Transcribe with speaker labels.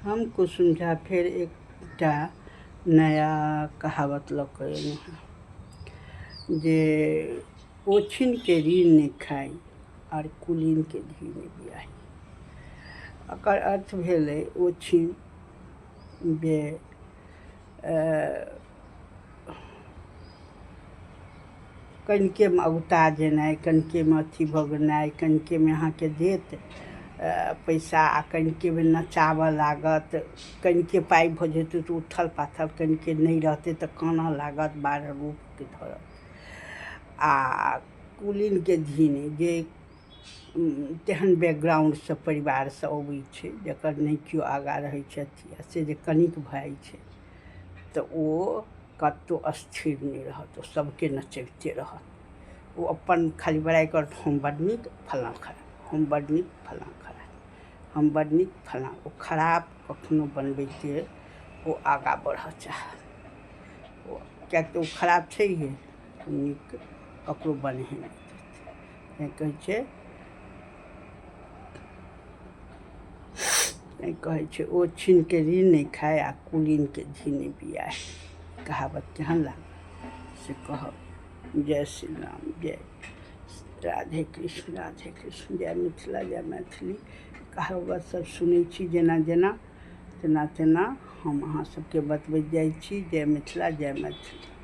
Speaker 1: हम कुसुम झा फेर एकटा नया कहावत लऽ कऽ एलहुँ हेँ जे ओछिनके ऋण नहि खाइ आर कुलीनके धी नहि बियाही। एकर अर्थ भेलै ओछिन जे कनिकेमे औगता जेनाइ, कनिकेमे अथी भऽ गेनाइ, कनिकेमे अहाँके देत पैसा आ कनिकेमे नचाबऽ लागत, कनिके पाइ भऽ जेतै तऽ उथल पाथल, कनिके नहि रहतै तऽ कानऽ लागत, 12 रूपके धरत। आ कुलीनके धी नहि, जे तेहन बैकग्राउंडसँ परिवारसँ अबै छै जकर नहि केओ आगाँ रहै छथि, से जे कनिक भऽ जाइ छै तऽ ओ कतहु स्थिर नहि रहत, ओ सबके नचबिते रहत। ओ अपन खाली बड़ाइ करत, हम बड नीक फलाँ खराब, हम बड नीक फलाँ खराब, हम बड नीक फलाँ। ओ खराब कखनो बनबैके ओ आगाँ बढ़ऽ चाहत, ओ किएक तऽ ओ खराब छैहे, नीक ककरो बनहे नहि देत। तैँ कहै छै, तैँ कहै छै ओ छीनके ऋण नहि खाय आ कुलीनके धी नहि बियाही। कहावत केहन लागल से कहब। जय श्री राम, जय राधे कृष्ण, राधे कृष्ण, जय मिथिला, जय मैथिली। कहावत सब सुनै छी जेना जेना तेना तेना हम अहाँ सबके बतबैत जाइ छी। जय मिथिला, जय मैथिली।